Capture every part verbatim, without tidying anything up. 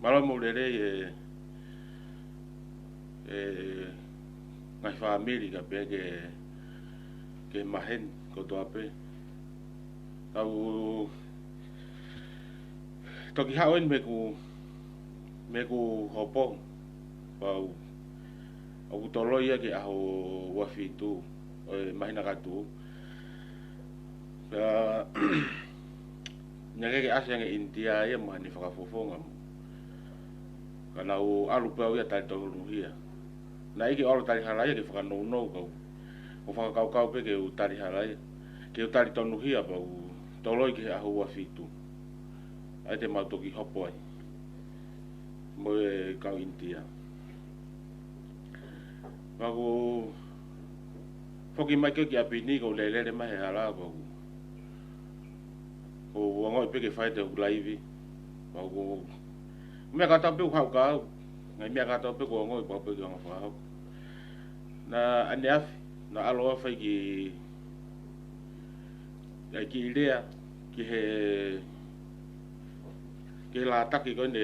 Mālō mo e lelei e, e ngaahi fāmili kae pehē ki he, ki he maheni kotoa pē. Kau toki haʻu eni mei heʻeku, mei heʻeku hopo, pea ʻoku toloi ia ki he ʻaho ua fitu ʻo e māhina ka tuʻu. Pea naʻe ʻikai ke ʻasi ange ʻInitia ia mo haʻane fakafofonga mo. Ka naʻá ku ʻalu pē au ia ʻo tali tonuhia. Naʻe ʻikai ke u ʻalu ʻo tali halaia ke fakanounou, kau ʻoku ou fakakaukau pē ke u tali halaia, ke u tali tonuhia pea u toloi ki he ʻaho ua fitu. ʻA ia te mau toki hopo ai mo e kau ʻInitia. Pea ʻoku ou foki mai ko ē ki ʻapi ni, ʻoku ou lele mai he hala, pea ʻoku ou ongoʻi pē ke fai atu ʻeku laivi. Pea ʻoku ou, meʻa kātoa pē ʻoku haʻu kia au, ngaahi meʻa kātoa pē ʻoku ou ongoʻi pea ʻoku ou pehē ke u hanga ʻo fakahoko. Naʻe ʻaneafi, naʻá ku ʻalu ʻo fai ki ai ki Lea, ki he, ki he lātaki ko eni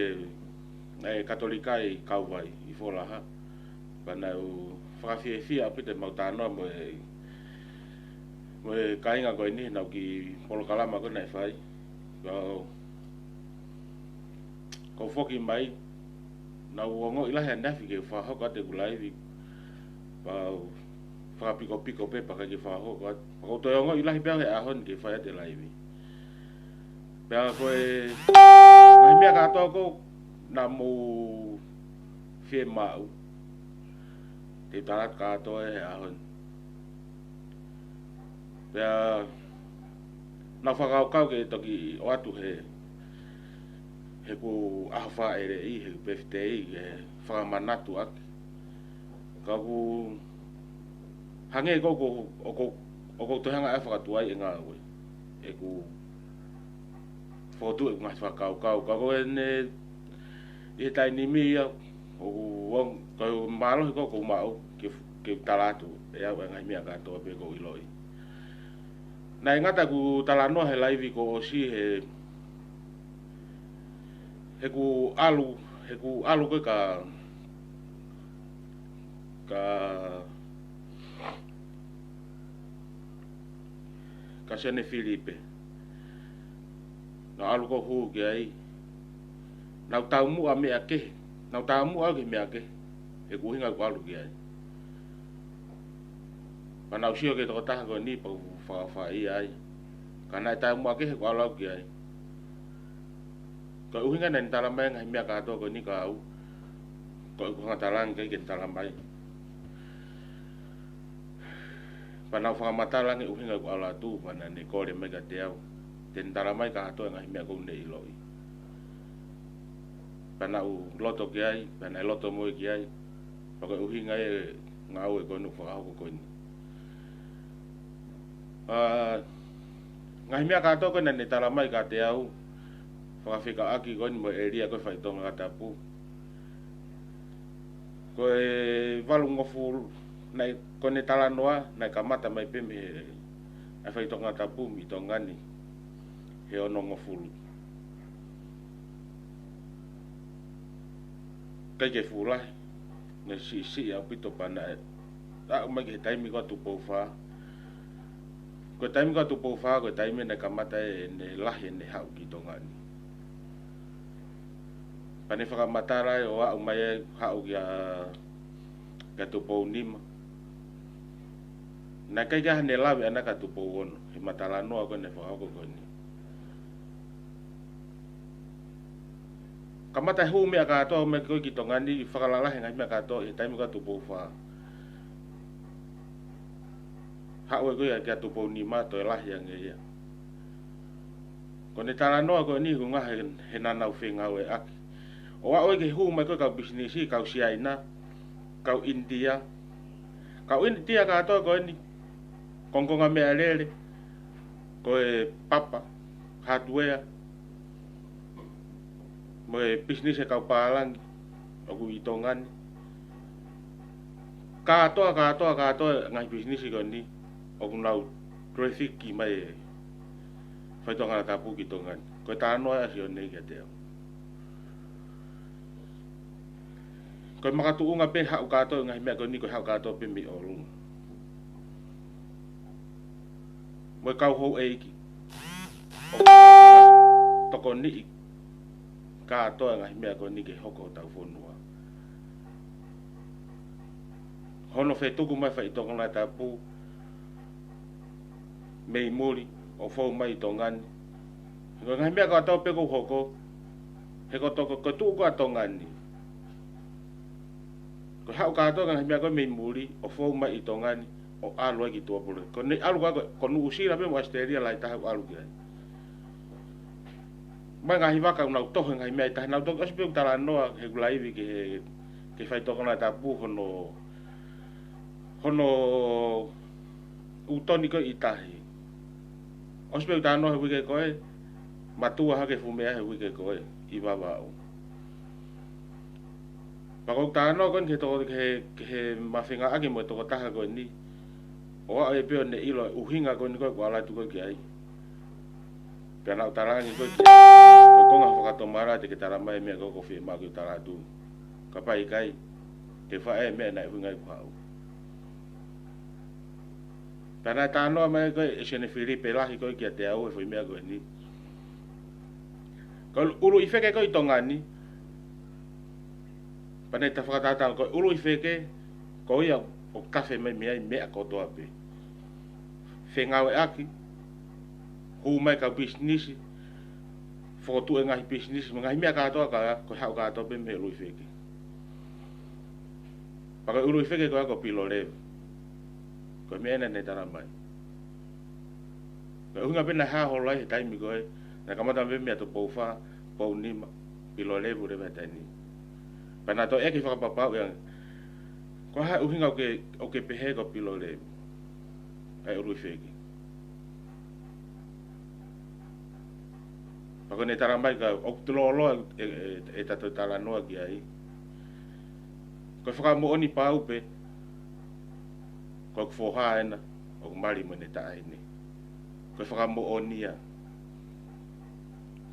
ʻa e Katolika ʻi Kauvai, ʻi Folaha. Pea naʻá ku fakafiefia ʻaupito ʻemau talanoa mo e, mo e kāinga ko eni, naʻá ku kiʻi polokalama ko ē naʻe fai. Pea ʻoku ou foki mai, naʻá ku ongoʻi lahi ʻaneafi ke fakahoko atu ʻeku laivi. Pea u fakapikopiko pē pea ʻikai ke fakahoko atu. Pea ʻoku ou toe ongoʻi lahi pē au he ʻaho ni ke fai atu e laivi. Pea ko e ngaahi meʻa kātoa ko ē naʻa mou fiemaʻu, te u tala atu kātoa he ʻaho ni. Pea naʻá ku fakakaukau ke toki ʻoatu he, heʻeku ʻaho fāʻeleʻi, heʻeku birthday, ke fakamanatu ʻaki. Ka ʻoku hangē ko ē ʻoku, ʻoku, ʻoku ou toe hanga ʻe au ʻo fakatuai e ngāue. ʻEku fokotuʻu ʻeku ngaahi fakakaukau. Ka ko eni ʻi he taimi ni ia, ʻoku, ʻoku, ko e mālohi ko ē ʻoku ou maʻu ke, ke tala atu ʻe au e ngaahi meʻa kātoa pē ʻoku ou ʻiloʻi. Naʻe ngata ʻeku talanoa he laivi kuo ʻosi he, heʻeku ʻalu, heʻeku ʻalu ko ē kia, kia, kia Sione Filipe. Naʻá ku ʻalu ʻo hū ki ai. Naʻá ku taumuʻa meʻa kehe. Naʻá ku taumuʻa au ki he meʻa kehe. He ko e ʻuhinga ʻeku ʻalu ki ai. Pea naʻá ku sio ki he tokotaha ko eni pea u fakaʻofaʻia ai. Ka naʻe taumuʻa kehe ʻeku ʻalu au ki ai. Ko e ʻuhinga naʻá ne talamai e ngaahi meʻa kātoa ko eni kia au, ko ʻeku hanga ʻo talaange ki ai ke ne talamai. Pea naʻá ku fakamatala ange e ʻuhinga ʻeku ʻalu atu, pea naʻá ne kole mai kiate au te ne talamai kātoa e ngaahi meʻa ʻoku ne ʻiloʻi. Pea naʻá ku loto ki ai, pea naʻe loto mo ia ki ai. Pea ko e ʻuhinga ia e ngāue ko eni ʻoku ou fakahoko ko eni. ʻA, ngaahi meʻa kātoa ko ē naʻá ne talamai kiate au, fakafekauʻaki ko eni mo e ʻēlia ko ē faitokanga tapu. Ko e valungofulu, naʻe, ko ʻene talanoa, naʻe kamata mai pē mei he, ʻa e faitokanga tapu mei Tonga ni, he onongofulu. ʻIkai ke fuʻu lahi, naʻe siʻisiʻi ʻaupito pea naʻe aʻu mai ki he taimi ko ē ʻa Tupou Fā. Ko e taimi ko ē ʻa Tupou Fā, ko e taimi naʻe kamata ʻene lahi ʻene haʻu ki Tonga ni. Pea ne fakamatala ai ʻo aʻu mai ai haʻu kia, kia Tupou Nima. Naʻe ʻikai ke ʻi ai haʻane lave ʻaʻana kia Tupou Ono, he ʻema talanoa ko ē naʻe fakahoko ko eni. Kamata e hū meʻa kātoa mai ko ē ki Tonga ni, fakalalahi e ngaahi meʻa kātoa ʻi he taimi ko ē ʻa Tupou Fā. Haʻu ē ko ia kia Tupou Nima toe lahi ange ia. Ko ʻene talanoa ko eni ʻuhinga he, he naʻa nau fengāueʻaki. ʻO aʻu ē ki he hū mai ko ē kau pisinisi, kau Siaina, kau ʻInitia. Kau ʻInitia kātoa ko eni, kongokonga meʻalele, ko e papa, hardware, mo e pisinisi e kau pālangi ʻoku ʻi Tonga ni. Kātoa, kātoa, kātoa e ngaahi pisinisi ko eni ʻoku nau traffic mai e faitokanga tapu ki Tonga ni. Ko e talanoa ʻa Sione kiate au. Ko e makatuʻunga pē haʻu kātoa e ngaahi meʻa ko eni ko e haʻu kātoa pē mei ʻolunga. Mo e kau houʻeiki. ʻO tokoniʻi kātoa e ngaahi meʻa ko eni ke hoko hotau fonua. Hono fetuku mai faʻitoka konatapu mei muli ʻo fou mai ʻi Tonga ni. Ko e ngaahi meʻa kātoa pē ʻoku hoko, he ko e toko, ko e tuʻu ko ē ʻa Tonga ni. Ko e haʻu kātoa e ngaahi meʻa ko ē mei muli ʻo fou mai ʻi Tonga ni ʻo ʻalu ai ki tuʻa pule. Ko ʻene ʻalu ko ē, ko, ko Nuʻusila pē mo ʻAositelēlia lahi taha ʻoku ʻalu ki ai. Mai ngaahi vaka ʻoku nau toho e ngaahi meʻa ʻi tahi, nau toki ʻosi pē ʻoku talanoa he ʻoku laivi ki he, ki he faʻitoka konatapu hono, hono ʻū toni ko ē ʻi tahi. ʻOsi pē ʻoku talanoa he uike ko ē, mātuʻa hake e fuʻu meʻa he uike ko ē ʻi Vavaʻu. Pea ko ʻeku talanoa ko eni ki he toko, ki he, ki he mafengāʻaki mo e tokotaha ko eni, ʻo aʻu ai pē ʻo ne ʻilo e ʻuhinga ko eni ko ē ʻoku ʻalu atu ko ē ki ai. Pea naʻa ku talaange ko ē ki ai, ko e konga fakatomala te ke talamai e meʻa ko ē ʻoku fiemaʻu ke u tala atu. Kapau ʻikai, te u faʻē e meʻa naʻe ʻuhinga ai ʻeku haʻu. Pea naʻe talanoa mai ko ē ʻe Sione Filipe lahi ko ē kiate au e foʻi meʻa ko eni. Ko e ʻulu ʻi feke ko ē ʻi Tonga ni, pea ne ta fakatātā ko e ʻulu ʻi feke, ko ia ʻoku tafe mai mei ai e meʻa kotoa pē. Fengāueʻaki, hū mai kau pisinisi, fokotuʻu e ngaahi pisinisi, mo e ngaahi meʻa kātoa ka ko e haʻu kātoa pē mei he ʻulu ʻi feke. Pea ko e ʻulu ʻi feke ko ia ko Pilolevu. Ko e meʻa ena naʻe talamai. Ko e ʻuhinga pē naʻe hā holo ai he taimi ko ē, naʻe kamata pē mei Tupou Fā, Pounima, Pilolevu leva he taimi ni. Pea naʻa toe ʻeke fakapapauʻi ange. Ko e hā e ʻuhinga ʻoku ke, ʻoku ke pehē ko Pilolevu. ʻA e ʻulu ʻi feke. Pea ko ʻene talamai ka ʻoku te loloa e, e, e, ʻetau talanoa ki ai. Ko e fakamoʻoni pau pē, ko ʻeku foha ena, ʻoku mali mo ʻene taʻahine. Ko e fakamoʻoni ia,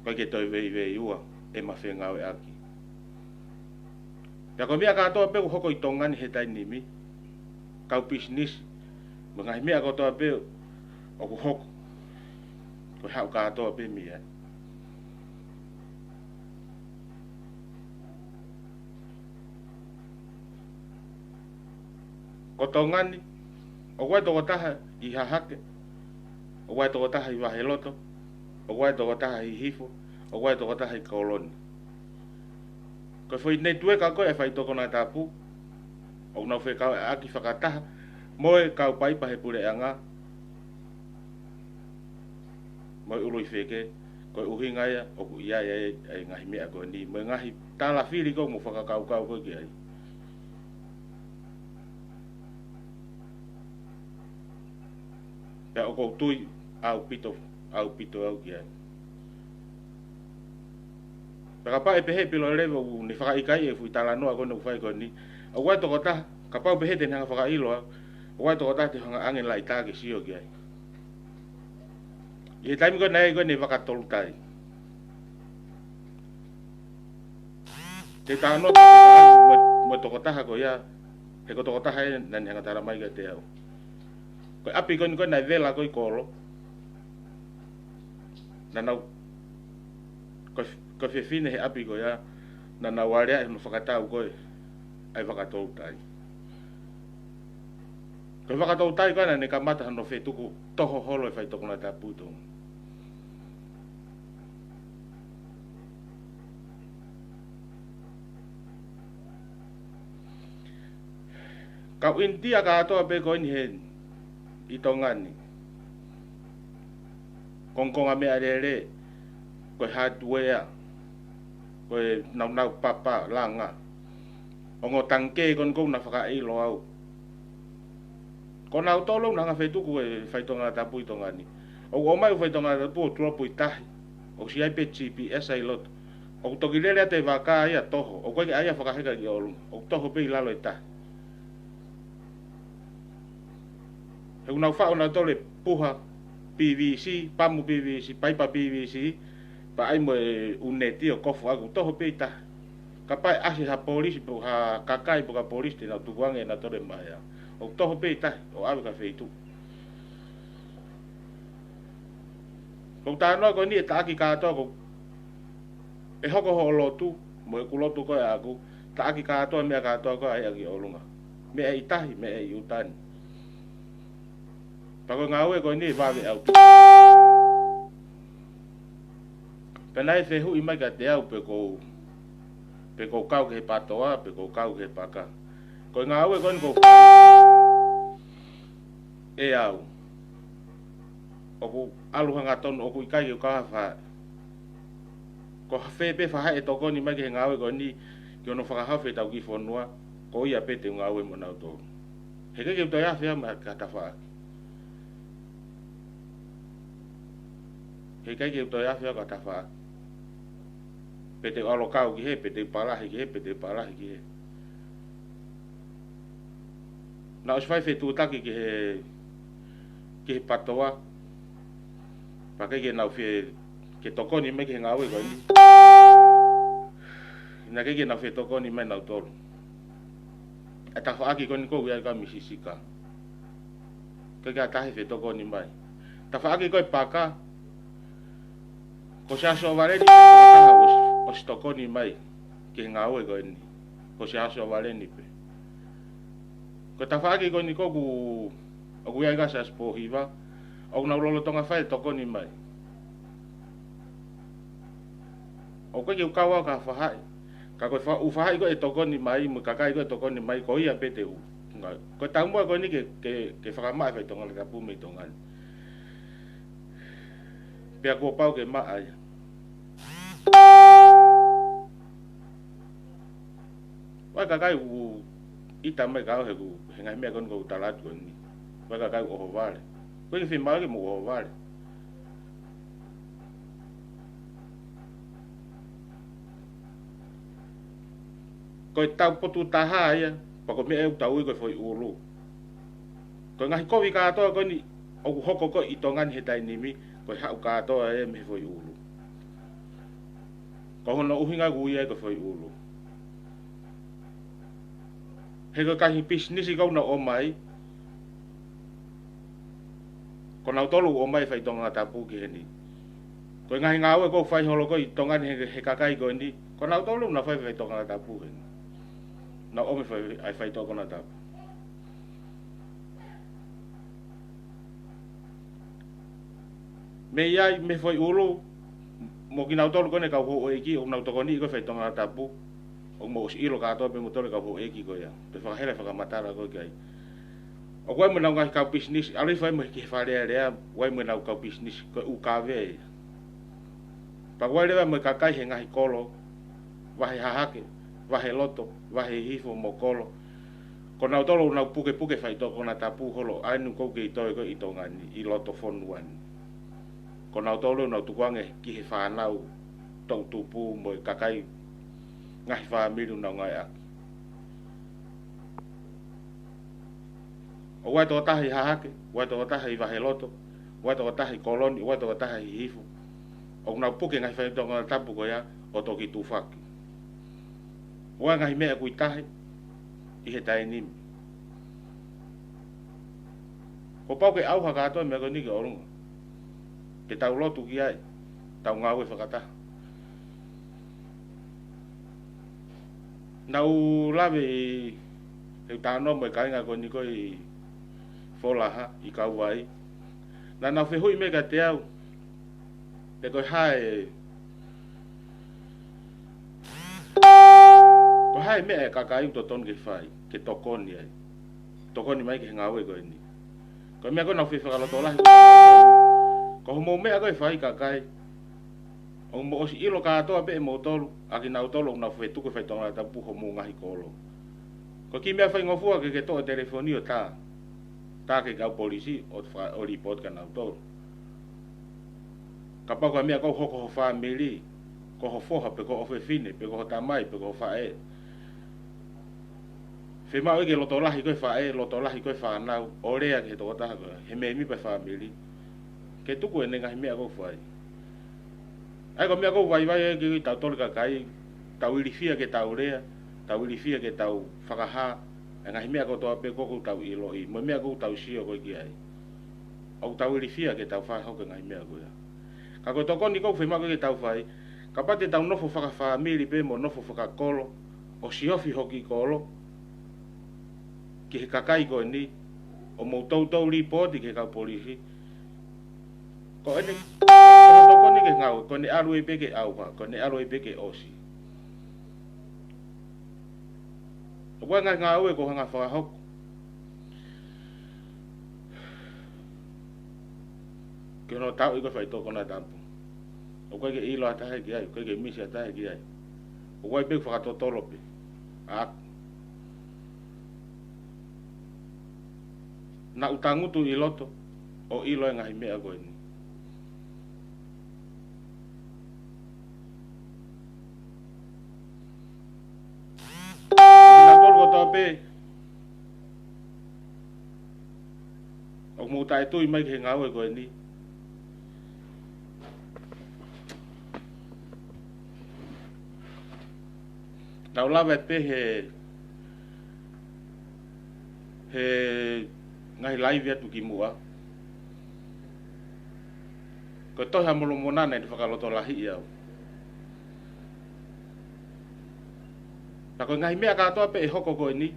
ʻoku ʻikai ke toe veiveiua, ʻe mafengāueʻaki. Pea ko e meʻa kātoa pē ʻoku hoko ʻi Tonga ni he taimi ni, kau pisinisi, mo e ngaahi meʻa kotoa pē ʻoku hoko, ko e haʻu kātoa pē mei ai. Ko Tonga ni, ʻoku ʻi ai e tokotaha ʻi Hahake, ʻoku ʻi ai e tokotaha ʻi Vaheloto, ʻoku ʻi ai e tokotaha ʻi Hihifo, ʻoku ʻi ai e tokotaha ʻi Kolo ni. Ko e foʻi netiueka ko ē ʻa e faʻitoka konatapu, ʻoku nau fekauʻaki fakataha mo e kau paipa he puleʻanga, mo e ʻulu ʻi feke, ko e ʻuhinga ia ʻoku ʻi ai e, e ngaahi meʻa ko eni, mo e ngaahi talafili ko ē mo e fakakaukau ko ē ki ai. Pea ʻoku ou tui ʻaupito, ʻaupito au ki ai. Pea kapau ʻe pehē ʻe Pilolevu ʻoku ne fakaʻikaiʻi e foʻi talanoa ko eni ʻoku fai ko eni. ʻOku ʻi ai e tokotaha, kapau pehē te ne hanga fakaʻilo au, ʻoku ʻi ai e tokotaha te u hanga ʻange laʻitā ke sio ki ai. ʻI he taimi ko ē naʻe ʻi ai ko ē ʻene vaka tolu tai. Te u talanoa mo, mo e tokotaha ko ia, he ko e tokotaha ē naʻa ne hanga talamai kiate au. Ko e ʻapi ko eni ko ē naʻe vela ko ē ʻi Kolo. Naʻa nau, ko e, ko e fefine he ʻapi ko ia, naʻa nau aleaʻi hono fakatau ko ē ʻa e vaka tolu tai. Ko e vaka tolu tai ko ē naʻa ne kamata hono fetuku toho holo e faʻitoka konatapu ʻi Tonga. Kau ʻInitia kātoa pē ko eni he ʻi Tonga ni. Kongokonga meʻalele, ko e hardware, ko e naunau papa, langa. Ongo tangikē ko eni ʻoku na fakaʻilo au. Ko nautolu ʻoku na hanga fetuku e faʻitoka konatapu ʻi Tonga ni. ʻOku ʻomai e faʻitoka konatapu ʻo tulopu ʻi tahi. ʻOku ʻosi ʻi ai pē G P S ʻi loto. ʻOku toki lele atu e vaka ia ʻo toho. ʻOku ʻikai ke ʻai ia fakaheka ki ʻolunga. ʻOku toho pē ʻi lalo e tahi. He ʻoku nau faʻu nautolu e puha P V C, pamu P V C, paipa P V C, pea ʻai mo e ʻū neti ʻo kofu ʻaki ʻoku toho pē ʻi tahi. Kapau ʻe ʻasi ha polisi pe ha kakai pe ko ha polisi te nau tukuange ʻenautolu e maea, ʻoku toho pē ʻi tahi ʻo ʻave ki ha feituʻu. Ko e talanoa ko eni ʻe taʻaki kātoa ko e hoko hoʻo lotu, mo ʻeku lotu ko ē ʻaʻaku, taʻaki kātoa meʻa kātoa ko ē ʻa ia ki ʻolunga. Meʻa ʻi tahi, meʻa ʻi ʻuta ni. Pea ko e ngāue ko eni ʻe vave ʻaupito. Pea naʻe fehuʻi mai kiate au pe ʻoku ou, pe ʻoku ou kau ki he PATOA, pe ʻoku ou kau ki he paka. Ko e ngāue ko eni ʻoku ou fai ʻe au, ʻoku ʻalu hangatonu, ʻoku ʻikai ke u kau ha faʻahi. Ko fē pē faʻahi ʻe tokoni mai ki he ngāue ko eni ki hono fakahaofi ʻetau kiʻi fonua, ko ia pē te u ngāue mo nautolu. Heʻikai ke u toe afe au mei ha tafaʻaki. Heʻikai ke u toe afe au ki ha tafaʻaki. Pe te u ʻalu ʻo kau ki hē, pe te u palahi ki hē, pe te u palahi ki hē. Naʻe ʻosi fai fetuʻutaki ki he, ki he PATOA. Pea ʻikai ke nau fie, ke tokoni mai ki he ngāue ko eni. Naʻe ʻikai ke nau fie tokoni mai nautolu. ʻA e tafaʻaki ko eni ʻoku ou ʻi ai ko ē mei Sisika. ʻIkai ke ʻi ai ha taha ʻe fie tokoni mai. Tafaʻaki ko ē paka, ko Siaosi ʻOvaleni pē ʻoku ʻosi, ʻosi tokoni mai ki he ngāue ko eni. Ko Siaosi ʻOvaleni pē. Ko e tafaʻaki ko eni ʻoku, ʻoku ʻi ai ko ē Siaosi Pōhiva, ʻoku nau lolotonga fai e tokoni mai. ʻOku ʻikai ke u kau au ki ha faʻahi. Ka ko e fa-, ʻū faʻahi ko ē ʻe tokoni mai, mo e kakai ko ē ʻe tokoni mai, ko ia pē te u. Ko e taumuʻa ko eni ke, ke, ke fakamaʻa e faitoʻo konatapu mei Tonga ni. Pea kuo pau ke maʻa ia. ʻOku ʻi ai e kakai ʻoku ʻita mai kiate au he ʻoku, he ngaahi meʻa ko eni ʻoku ou tala atu ko eni. ʻOku ʻi ai e kakai ʻoku ʻohovale. ʻOku ʻikai ke fiemaʻu ke mou ʻohovale. Ko e tau potu taha ia, pea ko e meʻa ʻoku tau ui ko e foʻi ʻulu. Ko e ngaahi kovi kātoa ko eni ʻoku hoko ko ē ʻi Tonga ni he taimi ni, ko e haʻu kātoa ia mei he foʻi ʻulu. Ko hono ʻuhinga ʻoku ui ai ko e foʻi ʻulu. He ko e ngaahi pisinisi ʻoku nau ʻomai, ko nautolu ʻoku ʻomai e faitoʻo konatapu ki heni. Ko e ngaahi ngāue ʻoku fai holo ko ē ʻi Tonga ni he, he kakai ko eni, ko nautolu ʻoku nau fai e faitoʻo konatapu heni. Nau ʻomi fai, ʻa e faitoʻo konatapu. Mei ai, mei he foʻi ʻulu, mo kinautolu ko eni e kau houʻeiki, ʻoku nau tokoniʻi ko ē e faitoʻo konatapu, ʻoku mou ʻosi ʻilo kātoa pē moutolu e kau houʻeiki ko ia, pea fakahela e fakamatala ko ē ki ai. ʻOku ʻi ai mo ʻenau ngaahi kau pisinisi, ʻalu hifo ai mo e ki he Fale Alea, ʻoku ʻi ai mo ʻenau kau pisinisi, ko e ʻū kave ia. Pea ʻoku ʻi ai leva mo e kakai he ngaahi kolo, Vahe Hahake, Vahe Loto, Vahe Hihifo mo Kolo. Ko nautolu ʻoku nau pukepuke e faitoʻo konatapu holo, ʻa eni ʻoku kei toe ko ē ʻi Tonga ni, ʻi loto fonua ni. Ko nautolu ʻoku nau tukuange ki he fānau toʻutupu mo e kakai ngaahi fāmili ʻoku nau ngāueʻaki. ʻOku ʻi ai e tokotaha ʻi Hahake, ʻoku ʻi ai e tokotaha ʻi Vahe Loto, ʻoku ʻi ai e tokotaha ʻi Kolo ni, ʻoku ʻi ai e tokotaha ʻi Hihifo. ʻOku nau puke e ngaahi faitoʻo konatapu ko ia ʻo toki tufaki. ʻOku ʻi ai e ngaahi meʻa ʻoku ʻi tahi ʻi he taimi ni. Kuo pau ke ʻauha kātoa e meʻa ko eni ki ʻolunga. Ke tau lotu ki ai, tau ngāue fakataha. Naʻa ku lave ʻi he talanoa mo e kāinga ko eni ko ē ʻi Folaha, ʻi Kauvai. Naʻa nau fehuʻi mai kiate au pe ko e hā e, ko e hā e meʻa e kakai ʻoku totonu ke fai, ke tokoni ai. Tokoni mai ki he ngāue ko eni. Ko e meʻa ko ē naʻa ku fie fakalotolahi. Ko hoʻomou meʻa ko ē ʻe fai kakai, ʻoku mou ʻosi ʻilo kātoa pē ʻe moutolu, ʻa kinautolu ʻoku nau fie tuku e faitoʻo konatapu homou ngaahi kolo. Ko e kiʻi meʻa faingofua ke ke toʻo e telefoni ʻo tā, tā ki he kau polisi ʻo fa-, ʻo lipooti kia nautolu. Kapau ko e meʻa ʻoku hoko ho fāmili, ko ho foha pe ko ho ʻofefine, pe ko ho tamai, pe ko ho faʻē. Fiemaʻu ke loto lahi ko ē faʻē, loto lahi ko ē fānau, ʻo lea ki he tokotaha ko ē, he mēmipa e fāmili, ke tuku ʻene ngaahi meʻa ʻoku fai. ʻA ia ko e meʻa ʻoku vaivai ai kitautolu kakai, Tau ilifia ke tau lea, tau ilifia ke tau fakahā, e ngaahi meʻa kotoa pē ʻoku tau ʻiloʻi, mo e meʻa ʻoku tau sio ko ē ki ai. ʻOku tau ilifia ke tau fakahoko e ngaahi meʻa ko ia. Ka ko e tokoni ʻoku fiemaʻu ke tau fai, kapau te tau nofo fakafāmili pē mo nofo fakakolo, ʻo siofi hoki kolo, ki he kakai ko eni, ʻo mou toutou lipooti ki he kau polisi, ko ʻene, ko e tokoni ki he ngāue, ko ʻene ʻalu ē pē ke ʻauha, ko ʻene ʻalu ē pē ke ʻosi. ʻOku ʻi ai e ngaahi ngāue ʻoku ou hanga fakahoko ki hono tauʻi ko ē e faitoʻo konatapu. ʻOku ʻikai ke ʻilo ʻe ha taha ki ai, ʻoku ʻikai ke misi ʻe ha taha ki ai. ʻOku ʻi ai pē ʻeku fakatotolo pē ʻaʻaku. Naʻa ku tangutu ʻi loto ʻo ʻilo e ngaahi meʻa ko eni. Naʻa tolu kotoa pē ʻoku mou taʻetui mai ki he ngāue ko eni. Naʻa ku lave pē he, he ngaahi laivi atu kimuʻa, ko e Tohi ʻa Molomona naʻe fakalotolahiʻi au. Pea ko e ngaahi meʻa kātoa pē ʻe hoko ko eni,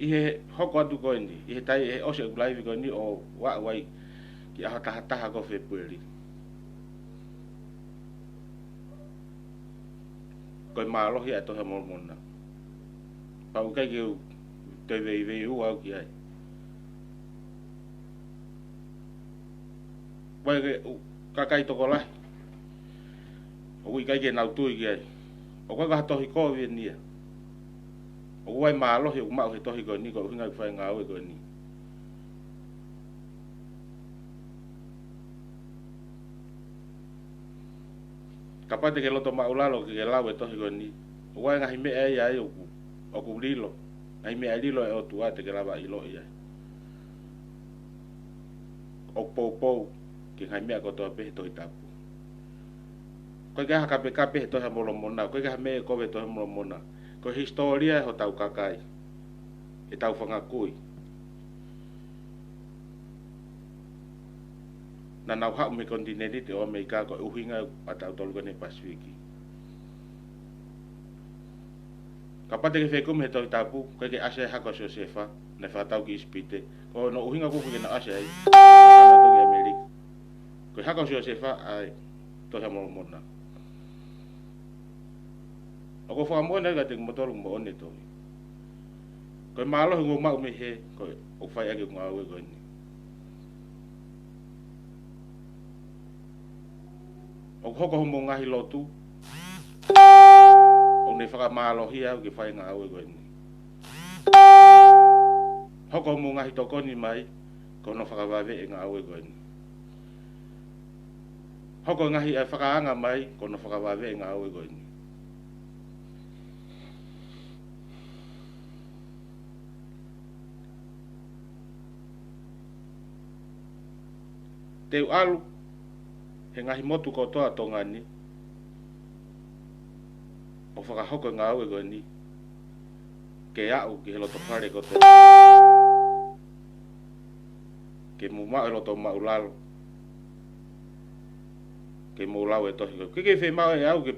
ʻi he hoko atu ko eni, ʻi he tai, ʻi he ʻosi ʻeku laivi ko eni ʻo aʻu ai ki he ʻaho taha taha ko Fēpueli, ko e mālohi ʻa e Tohi ʻa Molomona. Pea ʻoku ʻikai ke u toe veiveiua au ki ai. Pea ko e kakai tokolahi ʻoku ʻikai ke nau tui ki ai. ʻOku ʻikai ko ha tohi kovi eni ia. ʻOku ʻi ai e mālohi ʻoku maʻu he tohi ko eni, ko e ʻuhinga ʻeku fai e ngāue ko eni. Kapau te ke loto maʻulalo ke ke lau e tohi ko eni, ʻoku ʻi ai e ngaahi meʻa ia ai ʻoku, ʻoku lilo, ngaahi meʻa lilo ʻa e ʻOtua te ke lava ʻiloʻi ai. ʻOku poupou ki he ngaahi meʻa kotoa pē he Tohi Tapu. ʻOku ʻikai ke ʻi ai ha kapekape he Tohi ʻa Molomona, ʻoku ʻikai ke ʻi ai ha meʻa ʻe kovi he Tohi ʻa Molomona. Ko e hisitōlia ʻo hotau kakai, ʻetau fanga kui. Naʻa nau haʻu mei he konitinēniti ʻo ʻAmelika, ko e ʻuhinga ʻatautolu ko eni he Pasifiki. Kapau te ke fekumi he Tohi Tapu, ʻoku ʻikai ke ʻasi ai e hako ʻo Siosefa naʻe fakatau ki ʻIsipite. Ko hono ʻuhinga ʻoku ʻikai ke nau ʻasi ai, naʻa nau toki ʻAmelika. Ko e hako ʻo Siosefa ʻa e Tohi ʻa Molomona. ʻOku ou fakamoʻoni atu kiate kimoutolu ʻoku moʻoni e tohi. Ko e mālohi ʻoku ou maʻu mei he, ko e ʻoku fai ʻaki ʻeku ngāue ko eni. ʻOku hoko hoʻomou ngaahi lotu, ʻoku ne fakamālohia au ke fai e ngāue ko eni. Hoko hoʻomou ngaahi tokoni mai, ko hono fakavave e ngāue ko eni. Hoko e ngaahi ʻa e fakaanga mai, ko hono fakavave e ngāue ko eni. Te u ʻalu he ngaahi motu kotoa ʻo Tonga ni, ʻo fakahoko e ngāue ko eni, ke aʻu ki he loto fale kotoa. Ke mou maʻu e loto maʻulalo, ke mou lau e tohi ko ē. ʻOku ʻikai ke fiemaʻu ʻe au ke